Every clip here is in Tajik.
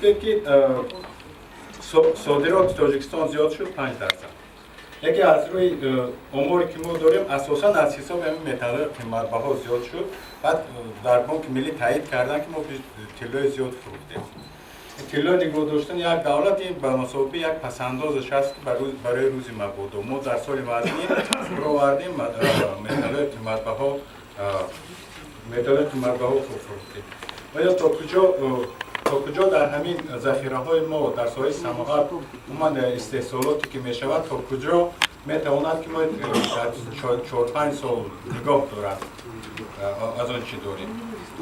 Гуфтед, ки содироти Тоҷикистон зиёд шуд 5%. Яке аз рӯи оморе, ки мо дорем, асосан аз ҳисоби ҳамин металлҳои қиматбаҳо зиёд шуд. Баъд дар Бонки Миллӣ таъид карданд, ки мо тиллои зиёд фурӯхтем. Тилло нигоҳ доштани як давлат ин ба мусобиқаи як пасандозаш аст, ки барои рӯзи мабодо. Мо дар соли вазнин баровардем, металлҳои қиматбаҳо фурӯхтем. Оё то куҷо дар ҳамин захираҳои мо дар соҳаи саноат, умуман истеҳсолоте, ки мешавад, то куҷо метавонад, ки мо дар 4-5 сол нигоҳ дорад аз он чӣ дорем?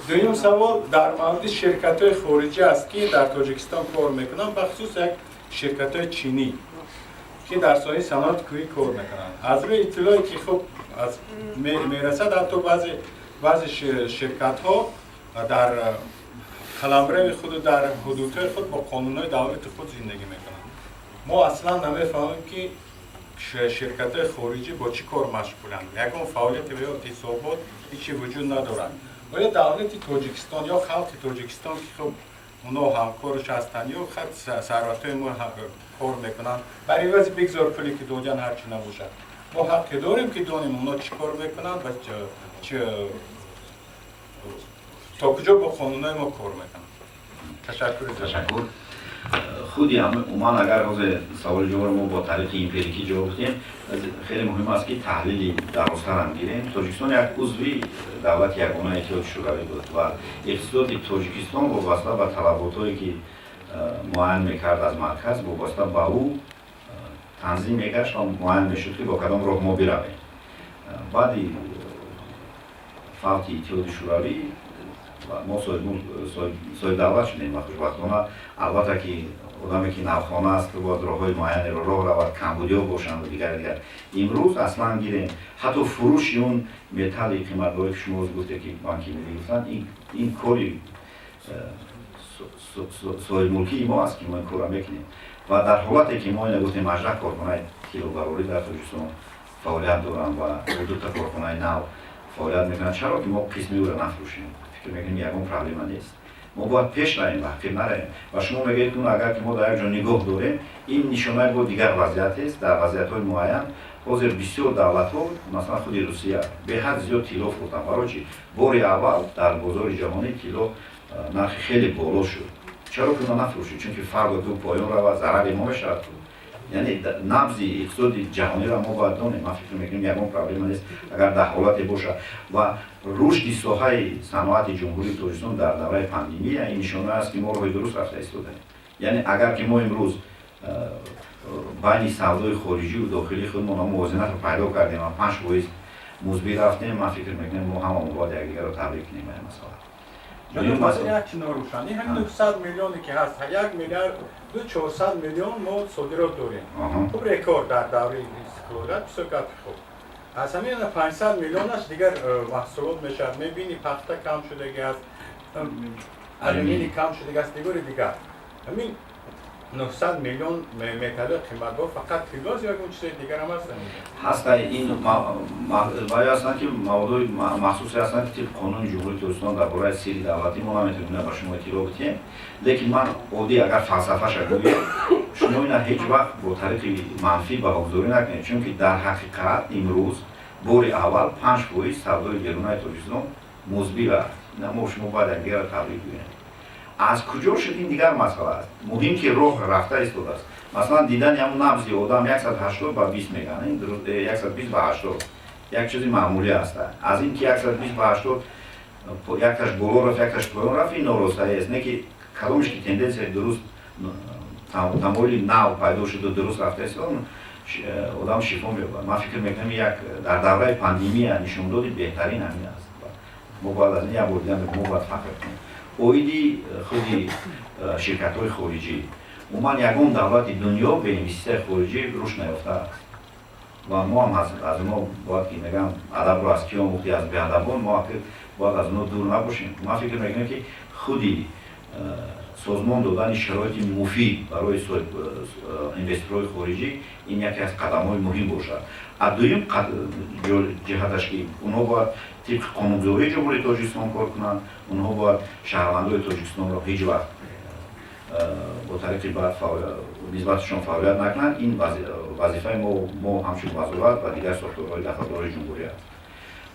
Дуюм савол дар мавриди ширкатҳои хориҷӣ аст, ки дар Тоҷикистон кор мекунанд, бахусус як ширкатҳои чинӣ, ки дар соҳаи саноати кӯҳӣ кор мекунанд. Аз рӯи иттилое, ки хуб аз мерасад, ҳатто баъзе ширкатҳо дар қаламрави худу дар ҳудудҳои худ бо қонунҳои давлати худ зиндагӣ мекунанд. Мо аслан намефаҳмем, ки ширкатҳои хориҷӣ бо чӣ кор машғуланд, ягон фаъолияти ё ҳисобот, ҳечи вуҷуд надорад. Оё давлати Тоҷикистон ё халқи Тоҷикистон, ки хуб оно ҳамкорш ҳастанд ё хат сарватҳои мо кор мекунанд, бар ивази бигзор пуле, ки додиян, ҳарчи набошад, мо ҳаққе дорем, ки донем оно чӣ кор мекунанд ва то куҷо бо қонунҳои мо кор мекунанд? Ташаккури. Ташаккур. Худи умуман, агар ҳозир саволи ҷумҳуро мо бо тариқи эмпирикӣ ҷавоб диҳем, хеле муҳим аст, ки таҳлили дарозтарам гирем. Тоҷикистон як узви давлати ягона Иттиҳоди Шӯравӣ буд ва иқтисоди Тоҷикистон вобаста ба талаботҳое, ки муайян мекард аз марказ, вобаста ба ӯ танзим мегашт ва муайян мешуд, ки бо кадом роҳ мо биравем. Баъди фавти Иттиҳоди Шӯравӣ мо соҳибдавлат шудем ва хушбахтона, албатта, ки одаме, ки навхона аст, бояд роҳҳои муайянеро роҳ равад, камбудиҳо бошанд ва дигар дигар. Имрӯз аслан гирем, ҳатто фурӯши он металли қиматбаҳое, ки шумо гуфте, ки Банки Миллӣ гуфтанд, ин кори соҳибмулкии мо аст, ки мо ин корро мекунем. Ва дар ҳолате, ки мо ина гуфтем, 18 корхонаи тиллобарорӣ дар Тоҷикистон фаъолият доранд ва дута корхонаи нав фаъолият мекунанд, чаро ки мо қисми ӯро нафурӯшем? Фикр мекунем, ягон проблема нест. Мо бояд пеш равем ва ҳақиқ наравем. Ва шумо мегӯед, ки агар ки мо дар як ҷо нигоҳ дорем, ин нишонаи бо дигар вазъиятест. Дар вазъиятҳои муайян ҳозир бисёр давлатҳо, масалан худи Русия, беҳад зиёд тилло фурӯхтанд. Барои чи? Бори аввал дар бозори ҷаҳонӣ тилло нархи хеле боло шуд. Чаро ки оно нафурӯшид? Чунки фардо ки поён равад, зарари мо мешавад. Яъне набзи иқтисоди ҷаҳониро мо бояд донем. Ман фикр мекунем, ягон проблема нест, агар дар ҳолате бошад. Ва рушди соҳаи саноати Ҷумҳурии Тоҷикистон дар давраи пандемия ин нишона аст, ки мо роҳи дуруст рафта истодаем. Яъне агар ки мо имрӯз байни савдои хориҷиву дохилии худмон мувозинатро пайдо кардем ва 5% мусбӣ рафтем, ман фикр мекунем, мо ҳама бояд якдигарро табрик кунем ба ин масъала. Як чи норӯшан: ин ҳамин 900 миллионе, ки ҳаст, 1 миллиарду 400 миллион мо содирот дорем, хуб, рекорд дар давраи истиқлолият, бисёр гапи хуб. Аз ҳамин 500 миллионаш дигар маҳсулот мешавад. Мебини, пахта кам шудаги аст, алюминий кам шудаги аст, дигари дигар. Ҳамин 900 миллион металли қиматбаҳо фақат тиллост ё ягон чизои дигар ҳам ҳастанд? Ҳаста. Ин ваё ҳастанд, ки маводои махсусе ҳастанд, ки тибқи қонуни Ҷумҳурии Тоҷикистон дар бораи сирри давлатӣ мо наметавонем ба шумо иттилоъ бидиҳем. Лекин ман оддӣ агар фалсафаша гӯем, шумо ина ҳеҷ вақт бо тариқи манфӣ баҳогузорӣ накунед, чунки дар ҳақиқат имрӯз бори аввал 5% савдои берунаи Тоҷикистон мусбӣ рафт. Ина мо шумо бояд якдигарро табрик гӯем. Аз куҷо шуд, ин дигар масъала аст. Муҳим, ки роҳ рафта истодааст. Масалан, дидани ҳамун набзи одам 180 ба 20 мегӯянд, 120 ба 80 як чизи маъмулӣ аст. Аз ин ки 120 ба 80, якташ боло рафт, якташ поён рафт, ин норостаӣ аст. Не ки кадомеш ки тенденсияи дуруст, тамоили нав пайдо шуду дуруст рафта истод, одам шифо меёбад. Ман фикр мекунам, як дар давраи пандемия нишондоди беҳтарин ҳамин аст. Мо бояд аз ин як бор дигар мо бояд фахр кунем. Оиди худи ширкатҳои хориҷӣ, умуман ягон давлати дунё бе инвеститсияи хориҷӣ рушд наёфтааст ва мо ҳам аз онҳо бояд, ки мегӯям, адабро аз ки омӯхтӣ? Аз беадабон. Мо бояд аз онҳо дур набошем. Ман фикр мекунам, ки худи созмон додани шароити муфид барои инвесторҳои хориҷӣ ин яке аз қадамҳои муҳим бошад. А дуюм ҷиҳаташ, ки онҳо бояд тибқи қонунгузории Ҷумҳурии Тоҷикистон кор кунанд. Онҳо бояд шаҳрвандои Тоҷикистонро ҳеҷ вақт бо тариқи бад нисбаташон фаъолият накунанд. Ин вазифаи мо ҳамчун вазорат ва дигар сохторҳои дахлдори ҷумҳурӣ аст.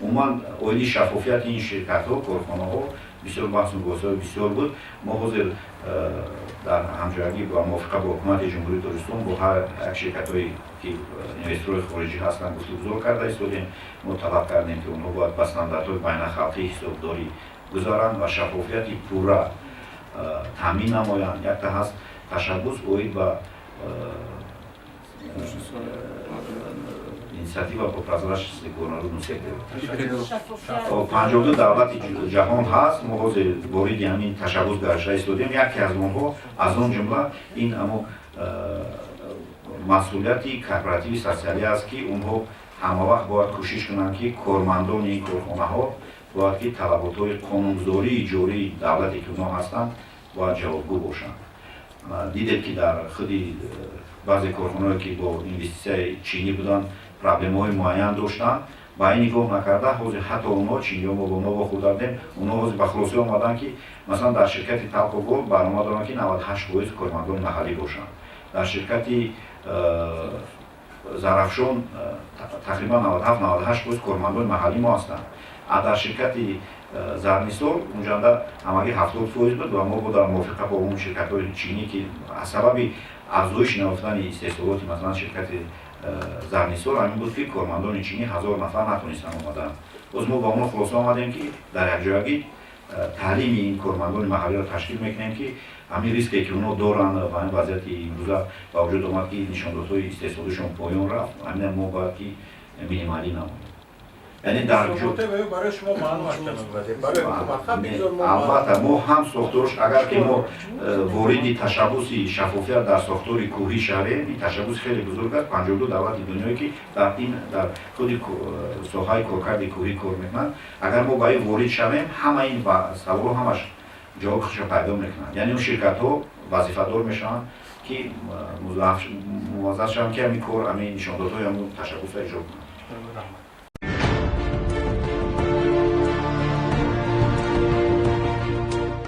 Умуман, оиди шаффофияти ин ширкатҳо, корхонаҳо бисёр баҳсу мубоҳисаҳои бисёр буд. Мо ҳозир дар ҳамҷоягӣ ва мувофиқа бо Ҳукумати Ҷумҳурии Тоҷикистон бо ҳар як ширкатҳое, ки инвесторҳои хориҷӣ ҳастанд, гуфтугузор карда истодем. Мо талаб кардем, ки онҳо бояд ба стандартҳои байналхалқии ҳисобдорӣ гузаранд ва шаффофияти пурра таъмин намоянд. Якта ҳаст ташаббус оид ба инициатива по прозрачности горнорудного сектора. 52 давлати ҷаҳон ҳаст. Мо ҳозир вориди ҳамин ташаббус гардида истодем. Яке аз онҳо, аз он ҷумла, ин амо масъулияти корпоративи социалӣ аст, ки онҳо ҳамавақт бояд кӯшиш кунанд, ки кормандони ин корхонаҳо бояд ки талаботҳои қонунгузории ҷории давлате, ки онҳо ҳастанд, бояд ҷавобгӯ бошанд. Дидед, ки дар худи баъзе корхонаҳое, ки бо инвеститсияи чинӣ буданд, проблемаҳои муайян доштанд. Ба ин нигоҳ накарда, ҳозир ҳатто онҳо, чиниҳо, мо бо онҳо вохӯрда будем, онҳо ҳозир ба хулосӣ омаданд, ки масалан дар ширкати Талкогол барнома доранд, ки 98% кормандони маҳаллӣ бошанд. Дар ширкати Зарафшон тақрибан 97-98% кормандони маҳаллӣ мо ҳастанд. А дар ширкати Зарнисор унҷанда ҳамагӣ 70% буд. Ва мо бо дар мувофиқа бо он ширкатҳои чинӣ, ки аз сабаби афзоиш наёфтани истеҳсолоти, масалан, ширкати Зарнисор ҳамин буд, ки кормандони чинӣ 1000 нафар натонистанд омаданд. Боз мо ба онҳо хулоса омадем, ки дар якҷоягӣ таълими ин кормандони маҳаллиро ташкил мекунем, ки ҳамин риске, ки онҳо доранд ва ҳамин вазъияти имрӯза ба вуҷуд омад, ки нишондодҳои истеҳсолишон поён рафт, ҳамина мо бояд ки минималӣ намоем. Яъне дар барои шумо маълум аст, барои ҳукумат. Албатта, мо ҳам сохторш, агар ки мо вориди ташаббуси шаффофият дар сохтори кӯҳӣ шавем, ин ташаббус хеле бузург аст. 52 давлати дунёе, ки дар ин дар худи соҳаи коркарди кӯҳӣ кор мекунанд, агар мо ба ин ворид шавем, ҳама ин саволҳо ҳамаш ҷавоби худшо пайдо мекунанд. Яъне он ширкатҳо вазифадор мешаванд, ки муваззаф шаванд, ки ҳамин кор, ҳамин нишондодҳои ҳамун ташаббусро иҷро кунанд.